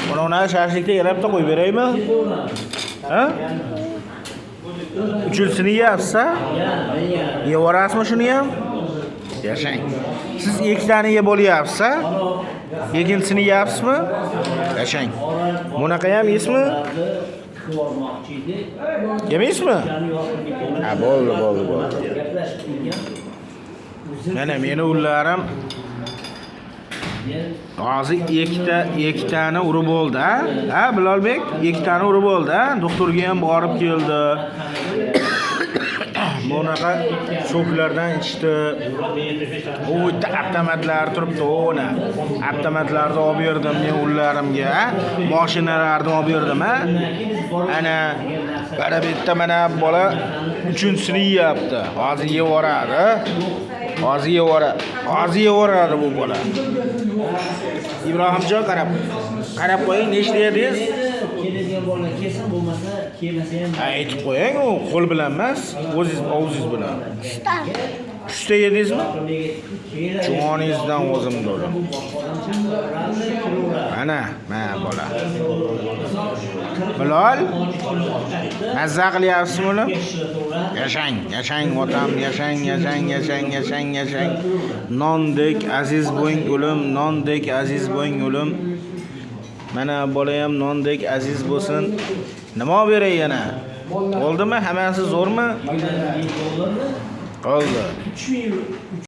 Buni shashlikda yarabda qo'yib beraymi? Ha? Uchinchisini yeyapsiz, ha? Yevorasizmi shuni ham? Yashang. Siz ikkitani yeb bo'lyapsiz, ha? Ikkinchisini yeyapsizmi? Yashang. Bunaqa ham yeysizmi? Yemaysizmi? Ha, bo'ldi, bo'ldi, bo'ldi. Mana meni ullarim hozir ikkitani urib bo'ldi, ha? Ha, Bilolbek, ikkitani urib bo'ldi, ha? Doktorga ham borib keldi. Bunaqa soklardan ichdi. U yerda avtomatlar turibdi, ona. Avtomatlarni olib berdim men ullarimga, ha? Mashinalarni olib berdim, ha? Ana, mana bu yerda mana bola uchinchisini yeyapti. Hozir yevoradi. Hozir yevoradi. Hozir yevoradi bu bola. Ibrohimjon qarab. Qarab qo'ying, nechta yedingiz? Keladigan bolalar kelsin, bo'lmasa kelmasa ham. Ha, aytib qo'ying, u qo'l bilan emas, o'zingiz og'zingiz bilan. Uchta yedingizmi? Joningizdan o'zim do'lim. Mana, mana bola. Bilol, mazza qilyapsizmi uni? Yashang, yashang otam, yashang, yashang, yashang, yashang, yashang. Nondek aziz bo'ng o'lim, nondek aziz bo'ng o'lim. Mana bola ham nondek aziz bo'lsin. Nima olib beray yana? Bo'ldimi? Hammasi zo'rmi? Bo'ldi. 3000.